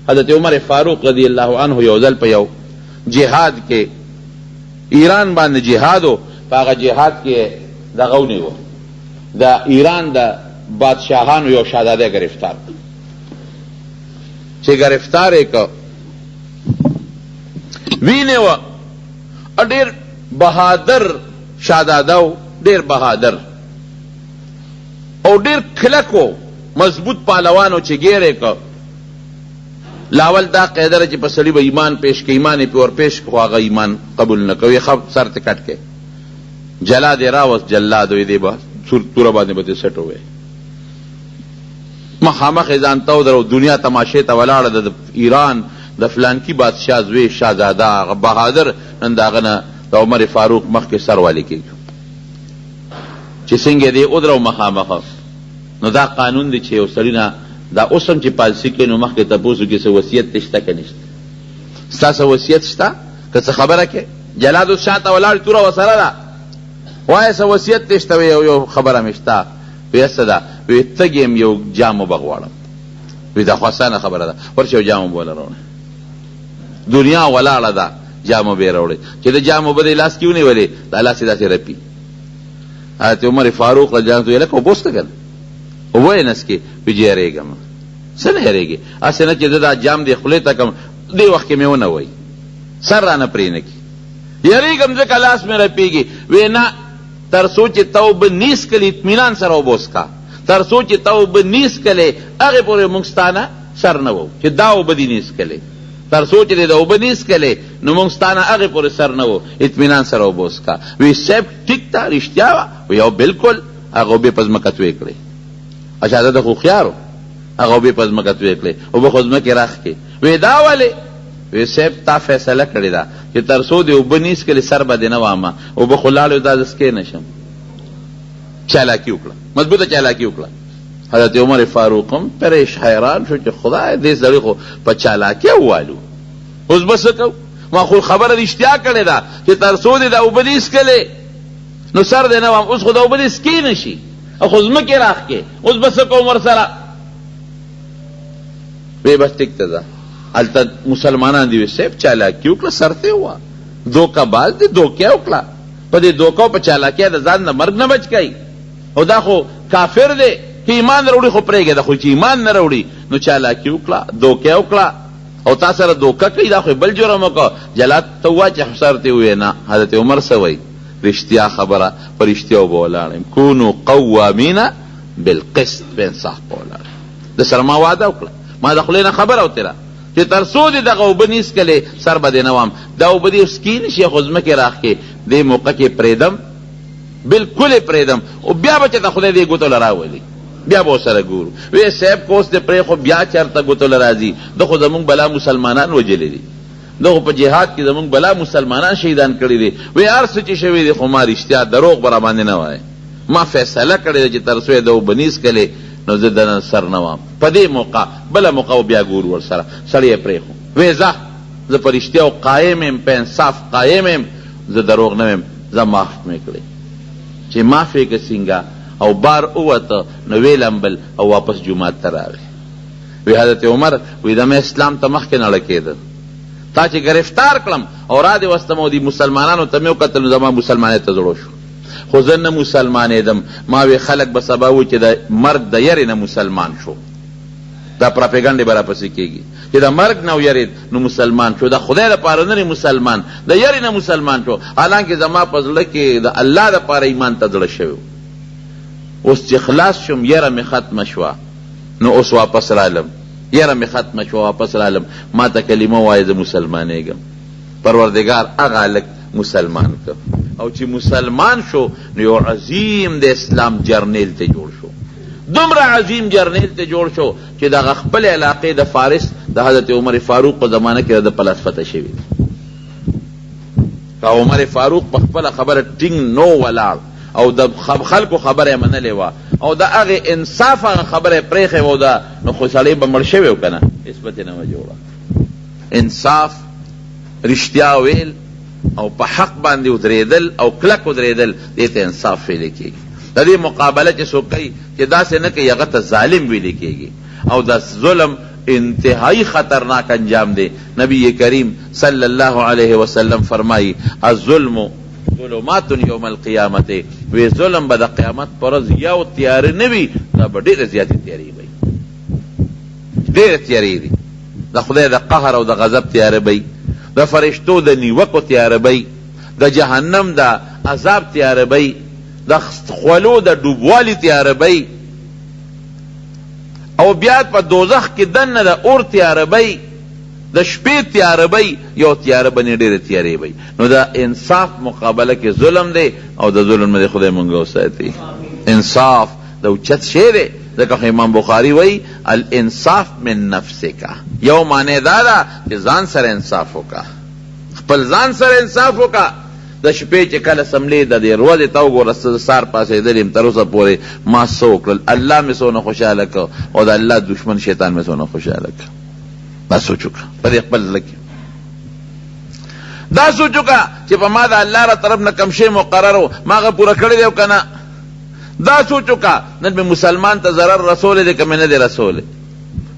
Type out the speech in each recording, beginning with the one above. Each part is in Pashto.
حضرت عمر فاروق رضی الله عنه یو ځل په یو جهاد کې، ایران باندې جهاد و، په هغه جهاد کې یې دغه ونیوه، د ایران د بادشاهانو یو شهزاده ګرفتار کړ. چې ګرفتار یې کړ، وینیوه، ډېر بهادر شهزاده و، ډېر بهادر او ډېر کلک و، مضبوط پهلوان و. چې ګیر یې کړ، لاول دا قاعده ده چې په سړي به ایمان پیش کړي، ایمان یې پرې ورپېش کړ، خو هغه ایمان قبول نه کړ. وایي ښه سر ترې کټ کړې. جلاد یې راوست، جلاد وایي دی به توره باندې به دې سټ ووایي. مخامخ یې ځان ته ودرو، دنیا تماشې ته ولاړه ده، د ایران د فلانکي بادشاه زوی شهزاده هغه بهادر نن د هغه نه د عمر فاروق مخکې سر والي کېږي. چې څنګه دی ودرو مخامخ، نو دا قانون دی چې یو سړي نه دا اوس هم چې پالسي کوي نو مخکې تپوس وکړي څه وصیت دې شته که نشته، ستا څه وصیت شته که څه خبره کې؟ جلاد اوس شاته ولاړ، توره ورسره ده، وایه څه وصیت دې شته؟ وایي یو خبره مې شته. وایي څه ده؟ وایي تږی یم، یو جام اوبه غواړم. وایي دا خو اسانه خبره ده، ورشه یو جام اوبه وله راوړه. دنیا ولاړه ده، جام اوبه یې راوړې. چې د جام اوبه دې لاس کې ونیولې، دا لاس یې داسې رپي. حضرت عمر فاروق رضی الله عنه ویل، لکه اوبه وڅښه که نه، اوبه یې نه څکې. وایي چې یېرېږم. څه نه یېرېږې؟ هسې نه چې زه دا جام دې خولې ته کړم، دې وخت کې مې ونه وایي، سر رانه پرې نه کړي، یېرېږم ځکه لاس مې رپېږي. وایي نه، تر څو چې تا اوبه نی څکلې اطمینان سره اوبه وڅښه، تر څو چې تا اوبه نی څکلې هغې پورې موږ ستا نه سر نه وو چې دا اوبه دې نی څکلې، تر څو چې دې دا اوبه نی څکلې نو موږ ستا نه هغې پورې سر نه وو، اطمینان سره اوبه وڅښه. وی صاحب ټیک ده، رښتیا وه؟ وی او بلکل. هغه اوبه په ځمکه توی کړې. اچھا ده خو هوښیار و، هغه اوبه په ځمکه توی کړې، اوبه خو ځمکې راښکې. وی دا ولې؟ وی صاحب تا فیصله کړې ده چې تر څو دې اوبه نی څکلې سر به دې نه وامه، اوبه خو لاړې، دا زه څکې نه شم. چالاکي وکړه، مضبوطه چالاکي وکړه. حضرت عمر فاروق هم پرېش حیران شو چې خدای دې سړي خو په چالاکۍ ووالو، اوس به څه کوو؟ ما خو خبره رښتیا کړې ده چې تر څو دې دا اوبه نی څکلې نو سر دې نه وام، اوس خو دا اوبه دې څکې نه شي، خو ځمکې راښکې، اوس به څه کوم ورسره؟ وی بس ټیک ته ځه، هلته مسلمانان دي. وی صاحب چالاکي وکړه، سر ته ووه، دوکه باز دی، دوکه وکړه، په دې دوکه او په چالاکۍ د ځان د مرګ نه بچ کړئ، او دا خو کافر دی، که ایمان راوړي خو پرېږده، خو چې ایمان نه راوړي نو چالاکي وکړه، دوکه وکړه، او تا سره دوکه کوي، دا خو بل جرم وکړ. جلاد ته ووایه چې سر ته ووایې نه. حضرت عمر څه وایي؟ رښتیا خبره، په رښتیاو به ولاړ یم، کونو قوامین بالقسط، په انصاف به ولاړ یم. ده سره ما وعده وکړه، ما د خولې نه خبره وتله چې تر څو دې دغه اوبه نی څکلې سر به دې نه وام. دا اوبه دې څکې نه شي خو ځمکې راښکې، دې موقع کې پرېږدم، بلکل یې پرېږدم، او بیا به چېرته خدای دې ګوتو له راولي، بیا به ورسره ګورو. وې صاحب که اوس دې پرېښود بیا چېرته ګوتو له راځي، ده خو زموږ بلا مسلمانان وژلي دي، ده خو په جهاد کې زموږ بلا مسلمانان شهیدان کړي دي. وې هر څه چې شوي دي خو ما رښتیا دروغ به راباندې نه وایې، ما فیصله کړې ده چې تر څو یې د اوبه نی څکلې نو زه دنه سر نه وام. په دې موقع بله موقع بیا ګورو ورسره. سړی یې پرېښود، وې ځه زه په رښتیاو قایم یم، په انصاف قایم یم، زه دروغ نه وایم، ځه معاف مې کړې. چې معاف یې که څنګه او بار ووته نو ویې لمبل او واپس جومات ته راغی. وی حضرت عمر وی دا مې اسلام ته مخکې نه ړکېده، تا چې ګرفتار کړم او را دې وستم او دې مسلمانانو ته مې وکتل نو زما مسلمانۍ ته زړه شو، خو زه نه مسلمانېدم، ما وی خلک به سبا وایي چې د مرګ د یرې نه مسلمان شو، دا پراپیګنډې به راپسې کېږي چې د مرګ نه ویرېد نو مسلمان شو، د خدای لپاره نه دی مسلمان، د یرې نه مسلمان شو، حالانکه زما په زړه کې د الله لپاره ایمان ته زړه شوی و. اوس چې خلاص شوم یره مې ختمه شوه نو اوس واپس رالم، یره مې ختمه شوه واپس رالم، ما ته کلمه ووایه زه مسلمانېږم. پروردګار هغه هلک مسلمان کړ او چې مسلمان شو نو یو عظیم د اسلام جرنیل ته جوړ شو، دومره عظیم جرنیل ته جوړ شو چې دغه خپل علاقې د فارس د حضرت عمر فاروق په زمانه کې د پلاس فتح شوی دی. که عمر فاروق په خپله خبره ټینګ نو ولاړ او د خلکو خبره یې منلې وه او د هغې انصاف هغه خبره یې پرېښې وه دا نو خو سړی به مړ شوی و که نه، هېڅ به ترې نه وه جوړه. انصاف، رښتیا ویل او په حق باندې ودرېدل او کلک ودرېدل دې ته انصاف ویل کېږي. د دې مقابله چې څوک کوي چې داسې نه کوي هغه ته ظالم ویل کېږي او د ظلم انتهایی خطرناک انجام دی. نبی کریم صلی الله علیه وسلم فرمایی، الظلم ظلمات یوم القیامت، وی ظلم به د قیامت پر ورځ یو تیاره نه وي، دا به ډېرې زیاتې تیارې وي، ډېرې تیارې دي. د خدای د قهر او د غضب تیاره به وي، د فرشتو د نیوکو تیاره به وي، د جهنم د عذاب تیاره به وي، د خولو د ډوبوالي تیاره به وي، او بیا په دوزخ کې دننه د اور تیاره به وي، د شپې تیاره به وي، یو تیاره به نه، ډېرې تیارې به وي. نو د انصاف مقابله کې ظلم دی، او د ظلم نه دې خدای مونږ وساتي. انصاف د اوچت شی دی، ځکه خو امام بخاري وایي الانصاف من نفسک. یو معنی دا ده چې ځان سره انصاف وکړه، خپل ځان سره انصاف وکړه. د شپې چې کله څملې د دې ورځې ته وګوره، څه زه سهار پاڅېدلی یم تر اوسه پورې ما څه وکړل، الله مې څونه خوشحاله کړ او د الله دښمن شیطان مې څونه خوشحاله کړ. دا سوچ وکړه په دې خپل زړه کې، دا سوچ وکړه چې په ما د الله را طرف نه کوم شی مقرر و ما هغه پوره کړی دی او که نه. دا سوچ وکړه نن مې مسلمان ته ضرر رسولی دی که مې نه دی رسولی،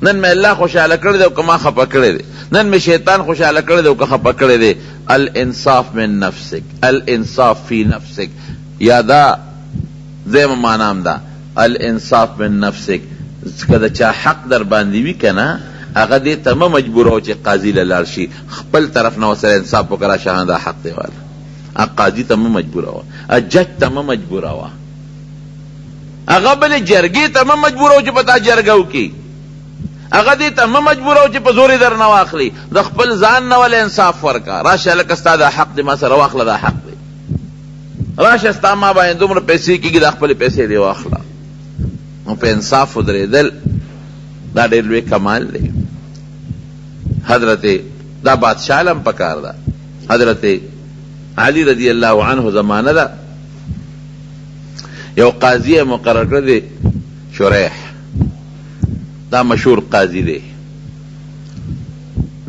نن مې الله خوشحاله کړی دی او که ما خفه کړی دی، نن مې شیطان خوشحاله کړی دی او که خفه کړی دی. الانصاف من نفسک، الانصاف فی نفسک، یا دا دویمه معنا هم ده الانصاف من نفسک، که د چا حق در باندې وي که نه هغه دې ته مه مجبوروه چې قاضي له لاړ شي، خپل طرف نه ورسره انصاف وکړه، راشه دا حق دی واله. قاضي ته مه مجبوروه، جج ته مه مجبوروه، هغه بلې جرګې ته مه مجبوروه چې په تا جرګه وکړي، هغه دې ته مه مجبوروه چې په زور یې درنه واخلي. د خپل ځان نه ولې انصاف ورکړه، راشه هلکه ستا دا حق دی ما سره واخله، دا حق دی، راشه ستا ما باندې دومره پیسې کېږي دا خپلې پیسې دې واخله. نو په انصاف ودرېدل دا ډېر لوی کمال دی. حضرت دا بادشاه له هم پکار ده. حضرت علی رضی الله عنه زمانه ده، یو قاضي یې مقرر کړی دی، شریح، دا مشهور قاضي دی.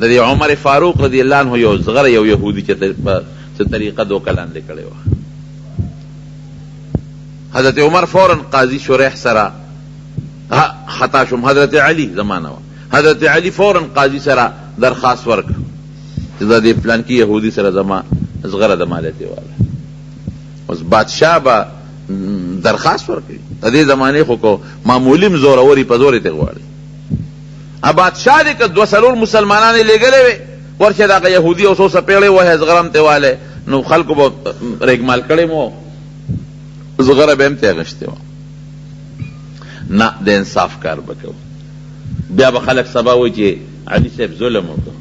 د دې عمر فاروق رضی الله عنه یو زغره یو یهودي چې په څه طریقه دوکه لاندې کړې وه. حضرت عمر فورا قاضي شریح سره خطا شوم، حضرت علی زمانه وه، حضرت علی فورا قاضي سره درخواست ورکړ چې د دې پلانکي یهودي سره زما زغره د مالتې واله. اوس بادشاه به درخواست ورکړي، د دې زمانې خو که معمولي هم زوروري په زور یې ترې غواړي. بادشاه دې که دوه څلور مسلمانان یې لېږلی وي، ورشه د هغه یهودي یو څو څپېړې ووهې زغره هم ترې والی، نو خلکو به رېګمال کړی مو، زغره به هم ترې اخیستې وه. نه، د انصاف کار به کوو. بیا به خلک سبا وایي چې علي صاحب ظلم وکړ،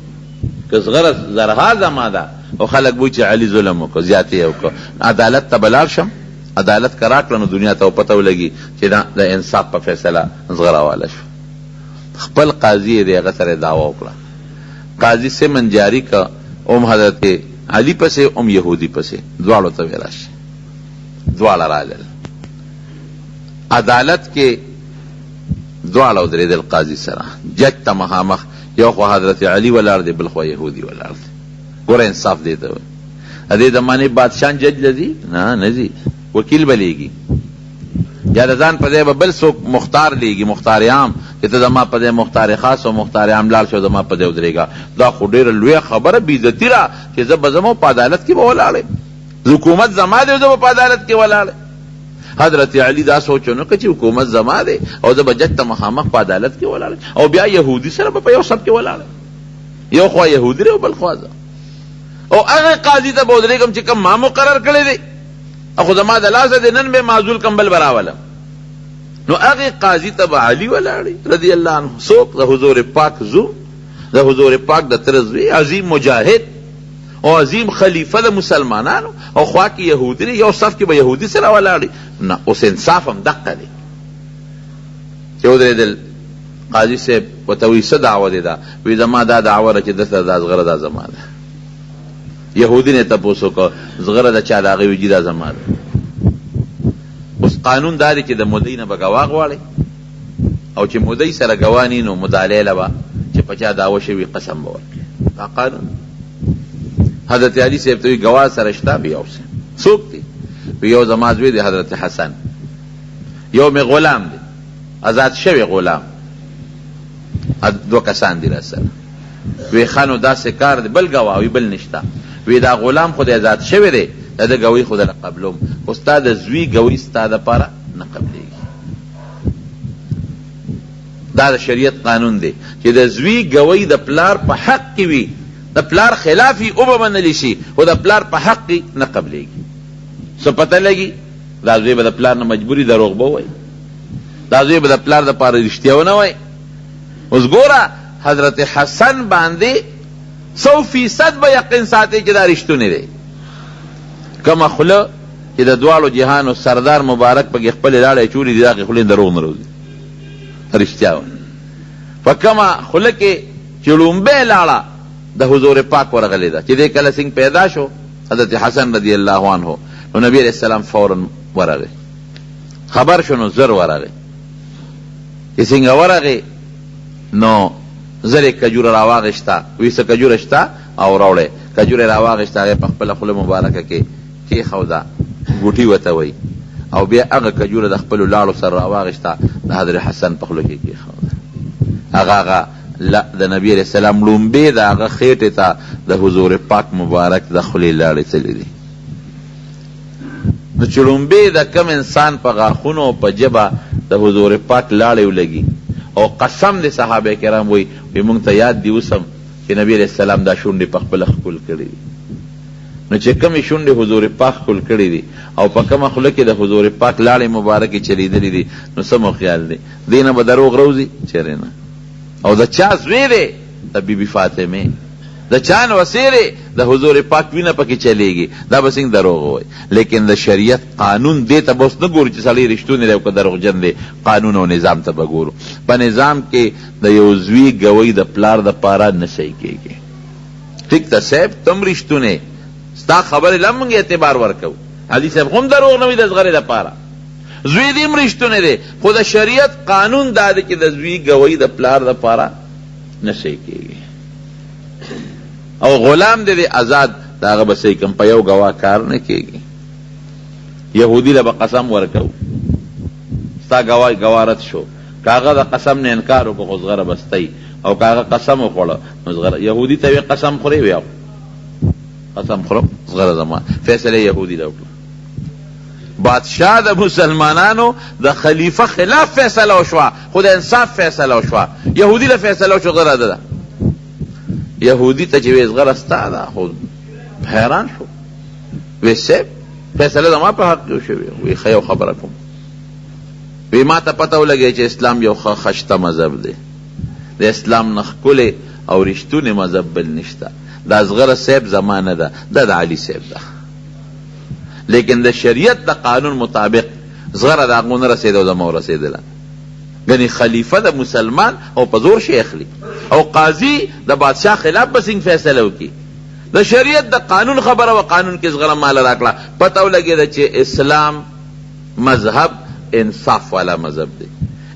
که زغره زرها زما ده او خلک به وایي چې علي ظلم وکړ، زیاتی یې وکړ. عدالت ته به لاړ شم، عدالت که راکړه نو دنیا ته به پته ولګي چې نه د انصاف په فیصله زغره واله شو. خپل قاضي یې دی هغه سره یې دعوه وکړه، قاضي سمن جاري کړ، هم حضرت علي پسې هم یهودي پسې، دواړو ته ویې راشئ. دواړه راغلل عدالت کې، دواړه ودرېدل قاضي سره، جج ته مخامخ، یو خوا حضرت علي ولاړ دی، بل خوا یهودي ولاړ دی. ګوره انصاف دې ته وایي. د دې زمانې بادشاهان جج له ځي؟ نه، نه ځي، وکیل به لېږي، یا د ځان په ځای به بل څوک مختار لېږي، مختار عام، چې ته زما په ځای مختار خاص او مختار عام لاړ شه او زما په ځای ودرېږه. دا خو ډېره لویه خبره بېعزتي ده چې زه به ځم او په عدالت کې به ولاړ یم، حکومت زما دی او زه به په عدالت کې ولاړ یم. حضرت علی دا سوچ ونه کړ چې حکومت زما دی او زه به جج ته مخامخ په عدالت کې ولاړ یم او بیا یهودي سره به په یو صف کې ولاړ یم، یو خوا یهودي دی او بل خوا زه، او هغه قاضي ته به ودرېږم چې کوم ما مقرر کړی دی، خو زما د لاسه دی، نن به معزول کړم بل به راولم. نو هغې قاضي ته به علي ولاړ رضی الله عنه، څوک؟ د حضور پاک زوم، د حضور پاک د تره زوی، عظیم مجاهد او عظیم خلیفه د مسلمانانو، او خوا کې یهودي دی، یو صف کې به یهودي سره ولاړ وي. نه، اوس انصاف هم دقه دی چې ودرېدل. قاضي صاحب ورته وایي څه دعوه دې ده؟ وایي زما دا دعوه ده چې ده سره دا زغره دا زما ده. یهودي نه یې تپوس وکړ زغره د چا ده؟ هغه وایي جي دا زما ده. اوس قانون دا دی چې د مدعي نه به ګواه غواړئ، او چې مدعي سره ګواه نه نو مدعلې له به چې په چا دعوه شوي قسم به ورکړي. دا قانون. حضرت علي صاحب ته وایي ګواه سره شته؟ وایي یو صاحب. څوک دی؟ وایي یو زما زوی دی حضرت حسن، یو مې غلام دی، ازاد شوی غلام. دوه کسان دي راسره. وی ښه نو داسې کار دی، بل ګواه؟ وی بل نشته. وی دا غلام خو دی ازاد شوی دی، د ده ګوهي خو درله قبلوم، خو ستا د زوی ګوهي ستا دپاره نه قبلېږي. دا د شریعت قانون دی چې د زوی ګوهي د پلار په حق کې وي، د پلار خلاف وي وبه منل شي، خو د پلار په حق کې نه قبلېږي. څه پته لګي؟ دا زوی به د پلار نه مجبوري دروغ به ووایي، دا زوی به د پلار دپاره رښتیا ونه وایي. اوس ګوره حضرت حسن باندې سو فیصد به یقین ساتي چې دا رښتونی دی. کومه خوله چې د دواړو جهانو سردار مبارک پکې خپلې لاړې اچولې دي، د هغې خولې نه دروغ نه راوځي، رښتیا وایي. په کومه خوله کې چې ړومبۍ لاړه د حضور پاک ورغلې ده، چې دی کله څنګه پیدا شو حضرت حسن رضی الله عنه، نو نبی علیه السلام فورا ورغی، خبر شو نو زر ورغی. چې څنګه ورغی نو زر یې کجوره راواخیسته، وی څه کجوره شته او راوړی. کجوره یې راواخیسته، هغه یې په خپله خوله مبارکه کې کېښوده، ګوټي ورته وایي، او بیا هغه کجوره د خپلو لاړو سره راواخیسته، د حضرت حسن په خوله کې کېښوده. هغه هغه د نبي علیه السلام ړومبې د هغه خېټې ته د حضور پاک مبارک د خولې لاړې تللې دي. نو چې ړومبې د کوم انسان په غاښونو او په ژبه د حضور پاک لاړې ولګي، او قسم دی صحابه کرام وایي، وایي مونږ ته یاد دي اوس هم چې نبي علیه السلام دا شونډې په خپله ښکل کړې دي. نو چې کومې شونډې حضور پاک ښکل کړې دي او په کومه خوله کې د حضور پاک لاړې مبارکې چلېدلې دي، نو څه مو خیال دی دې نه به دروغ راوځي؟ چېرې نه. او د چا زوی دی؟ د بي بي فاطمې. د چا نوسې دی؟ د حضور پاک وینه پکې چلېږي، دا به څنګه دروغ ووایي؟ لیکن د شریعت قانون دې ته به اوس نه ګورو چې سړی رښتونی دی او که دروغجن دی، قانون او نظام ته به ګورو. په نظام کې د یو زوی ګوهي د پلار دپاره نه صحیح کېږي. ټیک ده صاحب، ته هم رښتونی، ستا خبرې له هم موږ اعتبار ورکوو. علي صاحب خو هم دروغ نه وایي د زغرې دپاره، زوی دې هم رښتونی دی، خو د شریعت قانون دا دی چې د زوی ګوهي د پلار دپاره نه صحیح کېږي. او غلام دې دی ازاد، د هغه به صحیح کړم، په یو ګواه کار نه کېږي. یهودي له به قسم ورکوو، ستا ګواه ګواه رد شو، که هغه د قسم نه انکار وکړو خو زغره به ستا وي، او که هغه قسم وخوړه نو زغره یهودي ته وې قسم خورې، وې قسم خورم زغره زما. فیصله یهودي له وکړه. بادشاه د مسلمانانو د خلیفه خلاف فیصله وشوه، خو د انصاف فیصله وشوه. یهودي له فیصله وشوه، زغره ده ده. یهودي ته چې وې زغره ستا ده، خو حیران شو، وې صاحب فیصله زما په حق کې وشوې. وې ښه یو خبره کوم، وې ما ته پته ولګېده چې اسلام یو ښه خشته مذهب دی، د اسلام نه ښکلی او رښتونی مذهب بل نشته. دا زغره صاحب زما نه ده، دا د علي صاحب ده، لیکن د شریعت د قانون مطابق زغره د هغو نه رسېده او زما ورسېدله. ګنې خلیفه د مسلمان او په زور شی اخلي، او قاضي د بادشاه خلاف به څنګه فیصله وکړي؟ د شریعت د قانون خبره وه، قانون کې زغره ماله راکړه. پته ولګېده چې اسلام مذهب انصاف والا مذهب دی.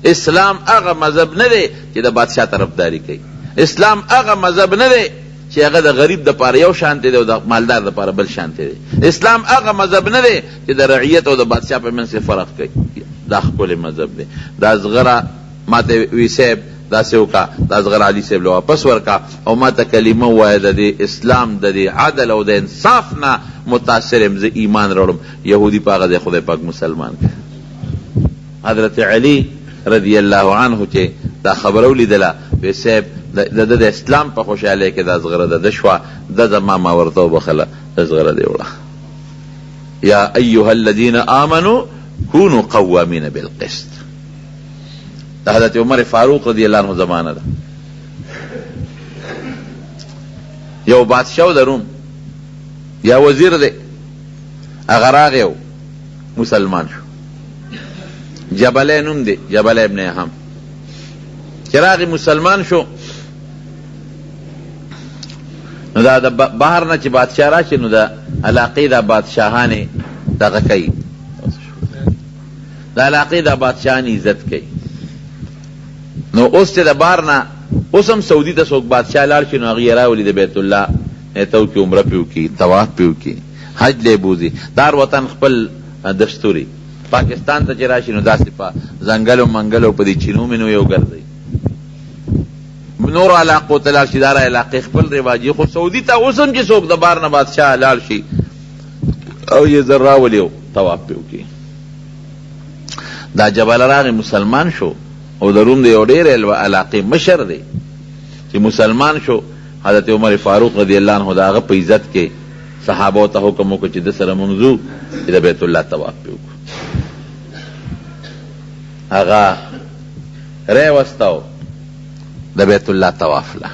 اسلام هغه مذهب نه دی چې د بادشاه طرفداري کوي. اسلام هغه مذهب نه دی چې هغه د غریب دپاره یو شانتې دی او د مالدار دپاره بل شانتې دی. اسلام هغه مذهب نه دی چې د رعیت او د بادشاه په منځ کې فرق کوي. دا ښکلی مذهب دی. دا زغره ماته وی صاحب داسې وکړه، دا زغره علي صاحب له واپس ورکړه او ماته کلمه ووایه، د دې اسلام د دې عدل او د انصاف نه متاثر یم، زه ایمان راوړم. یهودي په هغه ځای خدای پاک مسلمان کړ. حضرت علی رضی الله عنه چې دا خبره ولیدله، وی صاحب د ده د اسلام په خوشحالۍ کې دا زغره د ده شوه، ده زما ما ورته وبخښله، د زغره دې وړه. یا ایها الذین آمنو کونو قوامین بالقسط. د حضرت عمر فاروق رضی الله عنه زمانه ده. یو بادشاه د روم یا وزیر دی، هغه راغی او مسلمان شو. جبله نوم دی، جبله ابن اهم. چې راغی مسلمان شو، نو دا د بهر نه چې بادشاه راشي نو د علاقې دا بادشاهانې دغه کوي، د علاقې دا بادشاهان عزت کوي. نو اوس چې د بهر نه اوس هم سعودي ته څوک بادشاه لاړ شي نو هغوی یې راولي د بیت الله نه ته وکړي، عمره پرې وکړي، طواف پرې وکړي، حج له یې بوځي. د هر وطن خپل دستور وي. پاکستان ته چې راشي نو داسې په ځنګلو منګلو په دې چینو مینو یې وګرځوي. نورو علاقو ته لاړ شي، د هر علاقې خپل رواج وي، خو سعودي ته اوس هم چې څوک د بار نه بادشاه لاړ شي او یې زر راولي او طواف پرې وکړي. دا جبله راغی مسلمان شو او د روم د یو ډېرې علاقې مشر دی. چې مسلمان شو، حضرت عمر فاروق رضی الله عنه د هغه په عزت کې صحابو ته حکم وکړ چې ده سره مونږ ځو چې د بیت الله طواف پرې وکړو. هغه راوستو د بیت الله طواف له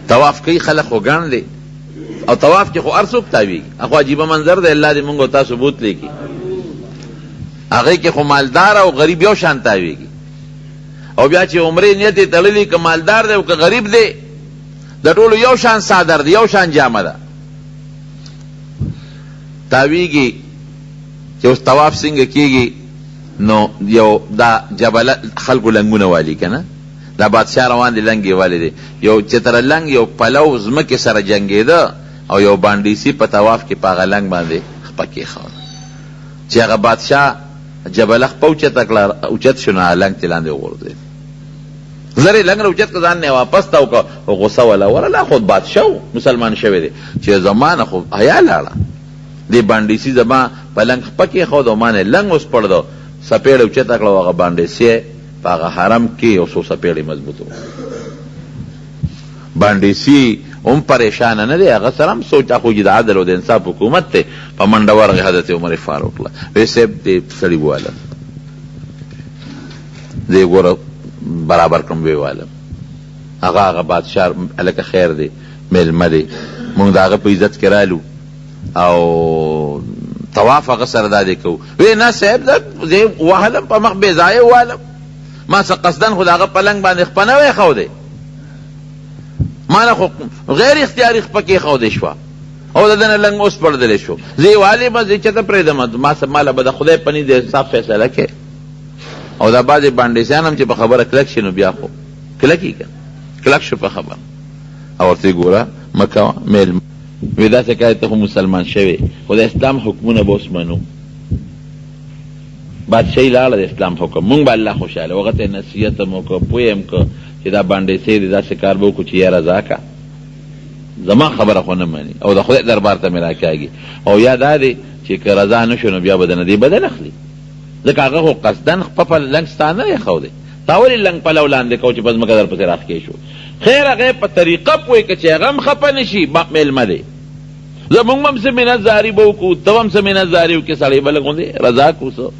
طواف کوي، خلک خو ګڼ دی او طواف کې خو هر څوک تاویږي. خو عجیبه منظر دی، الله دې مونږ او تاسو بوتلی کړي. هغې کې خو مالدار او غریب یو شان تاویږي، او بیا چې عمرې نیت یې تړلی، که مالدار دی او که غریب دی، د ټولو یو شان څادر دی، یو شان جامه ده، تاویږي. چې اوس طواف څنګه کیږي، نو یو دا جبله خلکو لنګونه والي که نه، دا بادشاه روان دی، لنګ یې والي دی، یو چې تر لنګ یو پلو ځمکې سره جنګېده او یو بانډیسي په طواف کې په هغه لنګ باندې خپه کېښوده. چې هغه بادشاه جبله خپه اوچته کړه، اوچت شو، نو هغه لنګ ترې لاندې وغورځېد. زر یې لنګ راوچت کړ، ځان نه یې واپس تاو کړ، خو غوسه وله ورله، خو بادشاه و، مسلمان شوی دی، چې زما نه خو حیا لاړه، دې بانډیسي زما په لنګ خپه کېښود او ما نه یې لنګ وسپړده، څپېړه یې اوچته کړه او هغه بانډیسي یې په هغه حرم کې یو څو څپېړې مضبوط وکړ. بانډیسي هم پریشانه نه دی، هغه سره هم سوچ، خو چې د عدل او د انصاف حکومت دی. په منډه ورغی حضرت عمر فاروق له، وی صاحب دې سړي ووالم، زه یې ګوره برابر کړم، ویې والم. هغه هغه بادشاه هلکه خیر دی، مېلمه دی، مونږ د هغه په عزت کې رالو او طواف هغه سره دا دی کوو. وی نه صاحب، دا زه وهلم په مخ، بې ځایه ووهلم، ما څه قصداً خو د هغه په لنګ باندې خپه نه وی ښودی، ما نه خو غیر اختیاري خپه کېښودی شوه او د ده نه لنګ وسپړدلی شو، زه یې والیم، زه یې چېرته پرېږدم، ما څه ما له به د خدای په نزد انصاف فیصله کوي. او دا بعضې بانډیسیان هم چې په خبره کلک شي نو بیا خو کلک یې که کلک شو په خبره، او ورته یې ګوره مه کوه مېلمه. وی داسې کوې، ته خو مسلمان شوې، خو د اسلام حکمونه به اوس منو. بادشاهي لاړه، د اسلام حکم مونږ به الله خوشحاله. هغه ته یې نصیحت هم وکړ، پوه یې هم کړ چې دا بانډیسۍ دی، داسې کار به وکړو چې یا رضا کا، زما خبره خو نه مني او د خدای دربار ته مې راکاږي، او یا دا دی چې که رضا نه شو نو بیا به د نه دی بدل اخلي، ځکه هغه خو قصداً خپه په لنګ ستا نه دی ښودی، تا ولې لنګ پلو لاندې کو چې په ځمکه درپسې راښکې شو؟ خیر هغه یې په طریقه پوه کړه چې هغه هم خفه نه شي، مېلمه دی، زمونږ به هم څه منت زاري به وکړو، ته به هم څه منت زاري وکړې، سړی به لږ غوندې رضا کړو. څه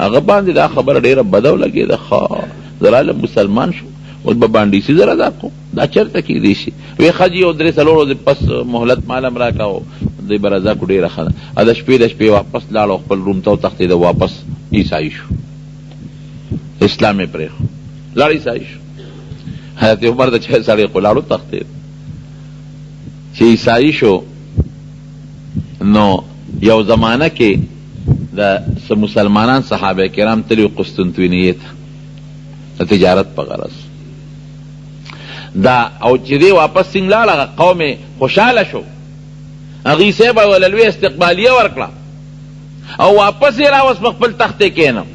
هغه باندې دا خبره ډېره بده ولګېده، ښه زه رالم مسلمان شو، اوس به بانډیسي زه رضا کوم، دا چېرته کېدی شي؟ وی ښه جي، یو درې څلور ورځې پس مهلت مال هم راکړه او دوی به رضا کړو، ډېره ښه ده. د شپې د شپې واپس لاړ او خپل روم ته وتښتېده، واپس عیسایي شو، اسلام یې پرېښود، لاړ عیسایي شو. حضرت عمر د چا سړی خو لاړ وتښتېد. چې عیسایي شو نو یو زمانه کې د څه مسلمانان صحابه کرام تللي وو قسطنطینیې ته د تجارت په غرض دا، او چې دی واپس څنګه لاړ هغه قوم یې خوشحاله شو، هغوی صاحب ورله لویه استقبالیه ورکړه او واپس یې راوست، په خپل تخت یې کښېناو.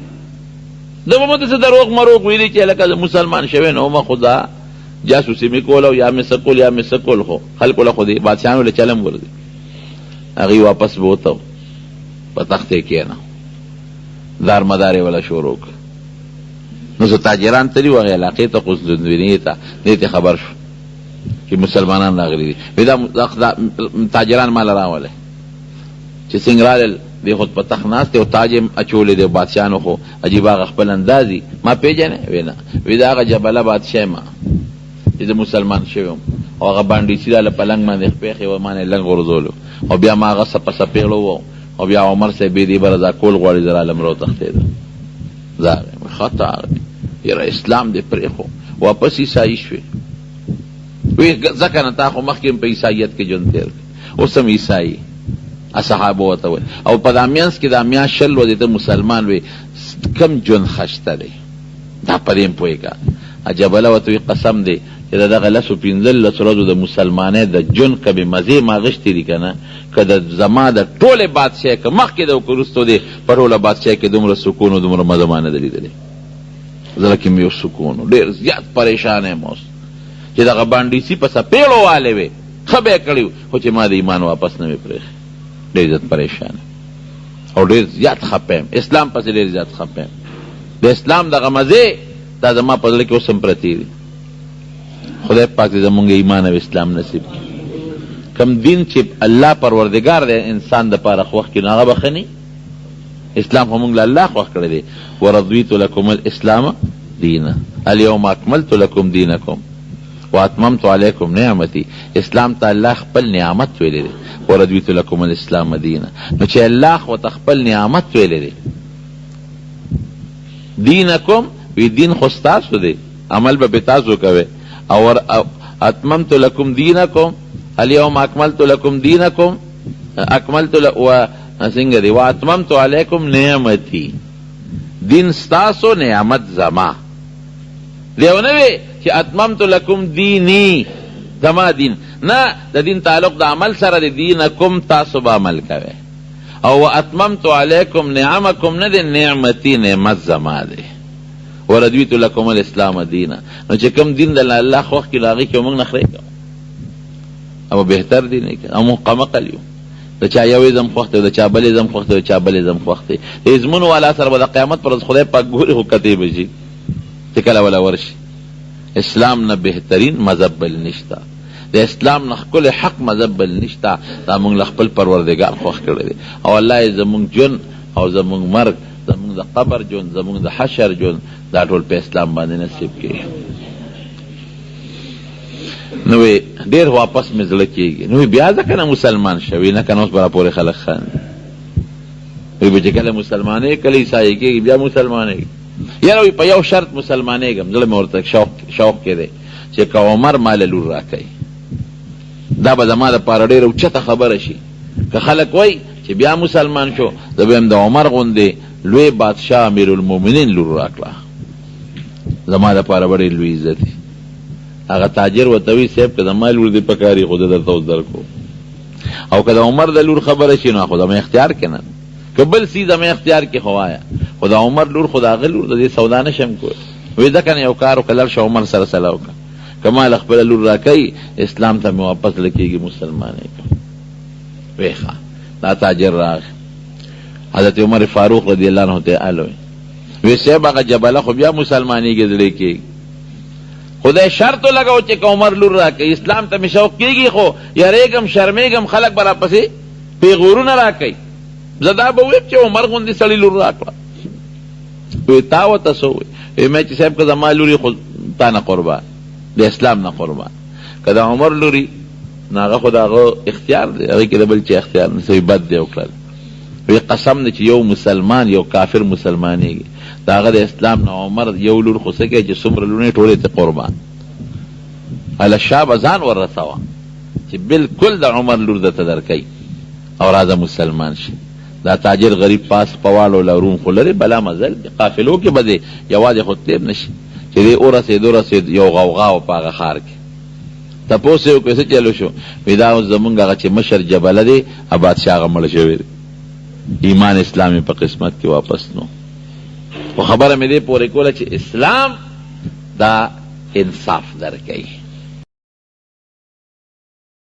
ده به مو ته څه دروغ مروغ ویلي چې هلکه زه مسلمان شوی نه وم، خو دا جاسوسي مې کوله او یا مې څه کول یا مې څه کول، خو خلکو له خو دې بادشاهانو له چلم ورځي. هغوی واپس بوته، په تخت یې کښېناو، دار مدار یې وله شروع کړ. نو څه تاجران تللي وو هغې علاقې ته، قسطنطینیې ته، دې ته خبر شو چې مسلمانان راغلي دي. وی دا تاجران ماله راولئ. چې څنګه رالل، دی خو په تخت ناست دی او تاج یې اچولی دی، بادشاهانو خو عجیبه هغه خپل انداز وي. ما پېژنې؟ وی نه. وی دا هغه جبله بادشاه یم چې زه مسلمان شوی وم او هغه بانډیسي راله په لنګ باندې خپې ایښې وه، ما نه یې لنګ غورځولو او بیا ما هغه څه په څپېړو وو او بیا عمر صاحب یې دی به رضا کول غواړي، زه رالم راوتښتېدم. زه خطا یاره اسلام دې پرېښو، واپس عیسایي شوې. وی ځکه نه تا خو مخکې هم په عیسایت کې ژوند تېر کړ، اوس هم عیسایي. اصحابو ورته ویل او په دا مینځ کې دا میاشت 20 ورځې ته مسلمان وې، کوم ژوند ښه شته دی، دا په دې هم پوهېږه. جبله ورته وي قسم دی چې د دغه لسو 15 ورځو د مسلمانۍ د ژوند کومې مزې ما غشتې دي که نه، که د زما د ټولې بادشاهۍ که مخکې ده او که وروسته دی، په ټوله بادشاهۍ کې دومره سکون او دومره مزه ما نه ده لیدلې. زړه کې مې یو سکون و، ډېر زیات پریشان یم اوس چې دغه بانډیسي په څپېړو والې وې، ښه به یې کړي وو، خو چې ما د ایمان واپس نه وي پرېښی. ډېر زیات پریشان یم او ډېر زیات خپه یم، اسلام پسې ډېر زیات خپه یم. د اسلام دغه مزې دا زما په زړه کې اوس هم پرتې دي. خدای پاک دې زمونږ ایمان او اسلام نصیب کړي. کوم دین چې الله پروردګار د انسان دپاره خوښ کړي نو هغه به ښه نه؟ اسلام خو مونږ له الله خوښ کړی دی. ورضیت لکم الاسلام دینا الیوم اکملت لکم دینکم واتممت علیکم نعمتي. اسلام ته الله خپل نعمت ویلی دی، ورضیت لکم الاسلام دینا. نو چې الله خو ته خپل نعمت ویلی دی، دینکم وی دین خو ستاسو دی، عمل به پې تاسو کوئ. او اتممت لکم دینکم الیوم اکملت لکم دینکم اکملت ل و څنګه دی واتممت علیکم نعمتي، دین ستاسو نعمت زما دی. او نه وی چې اتممت لکم دیني، زما دین نه، د دین تعلق د عمل سره دی، دینکم تاسو به عمل کوئ. او واتممت علیکم نعمکم نه دی، نعمتي نعمت زما دی. ورضیت لکم الاسلام دینا. نو چې کوم دین د الله خوښ کړي نو هغې کې موږ نخرې کوو او بهتر دین یې او موږ قمقل یو. د چا یو ازم خوښ دی، د چا بل ازم خوښ دی، د چا بل ازم خوښ دی. د ازمونو والا سره به د قیامت پر ورځ خدای پاک ګوري، خو کتې به شي چې کله وله ورشي. اسلام نه بهترین مذهب بل نشته، د اسلام نه ښکلی حق مذهب بل نشته. دا موږ له خپل پروردګار خوښ کړی دی او الله یې زموږ ژوند او زموږ مرګ، زموږ د قبر ژوند، زموږ د حشر ژوند، دا ټول په اسلام باندې نصیب کړي. نو وی ډېر واپس مې زړه کېږي. نو وی بیا ځکه نه مسلمان شه؟ وی نه که نه اوس به راپورې خلک خاندي. وی به چې کله مسلمانې کله عیسایي کېږي بیا مسلمانېږي. یاره وی په یو شرط مسلمانېږم، زړه مې ورته شوق کې دی چې که عمر ما له لور راکوي، دا به زما دپاره ډېره اوچته خبره شي. که خلک وایي چې بیا مسلمان شو، زه به یم د عمر غوندې لوی بادشاه امیرالمؤمنین لور راکړه، زما دپاره به ډېر لوی عزت وي. هغه تاجر ورته وایي صاحب که زما لور دې پکار وي خو زه درته اوس درکوم، او که د عمر د لور خبره شي نو خو زما اختیار کې نه، که بل څیز زما اختیار کې خو وایه، خو د عمر لور خو د هغه لور د دې سودا نه شم کولی. وایي ځکه نه یو کار وکړه، لاړ شه عمر سره سلا وکړه، که ما له خپله لور راکوي اسلام ته مې واپس زړه کېږي مسلمان یې کړم. وی ښه. دا تاجر راغی حضرت عمر فاروق رضی الله عنه ته الوی، وی صاحب هغه جبله خو بیا مسلمانېږي زړه کېږي، خدای شرط ولګاو چې که عمر لور راکوي اسلام ته مې شوق کېږي، خو یریږم شرمېږم خلک به راپسې پیغورونه راکوي، زه دا به ووایم چې عمر غوندې سړي لور راکړه. وی تا ورته څه وویل؟ وی مې چې صاحب که زما لور خو تا نه قربان، د اسلام نه قربان، که د عمر لور نو هغه خو د هغه اختیار دی، هغې کې د بل چا اختیار نشته. وی بد دی وکړل. وی قسم دی چې یو مسلمان یو کافر مسلمانېږي د هغه د اسلام نه عمر یو لور خو څه کوي چې څومره لوڼې ټولې ته قربان. هله شابه ځان ورسوه چې بالکل د عمر لور درته درکوي او راځه مسلمان شي. دا تاجر غریب پاس په واړو له روم خو لرې بلا مزل دی، قافلو کې به دی یوازې خو تللی هم نه شي. چې دی ورسېد ورسېد یو غوغا وه په هغه ښار کې، تپوس یې وکړ څه چل وشو؟ وی دا اوس زمونږ هغه چې مشر جبله دی هغه بادشاه هغه مړ شوی دی، ایمان اسلام یې په قسمت کې واپس نو. خو خبره مې دې پورې کوله چې اسلام دا انصاف درکوي.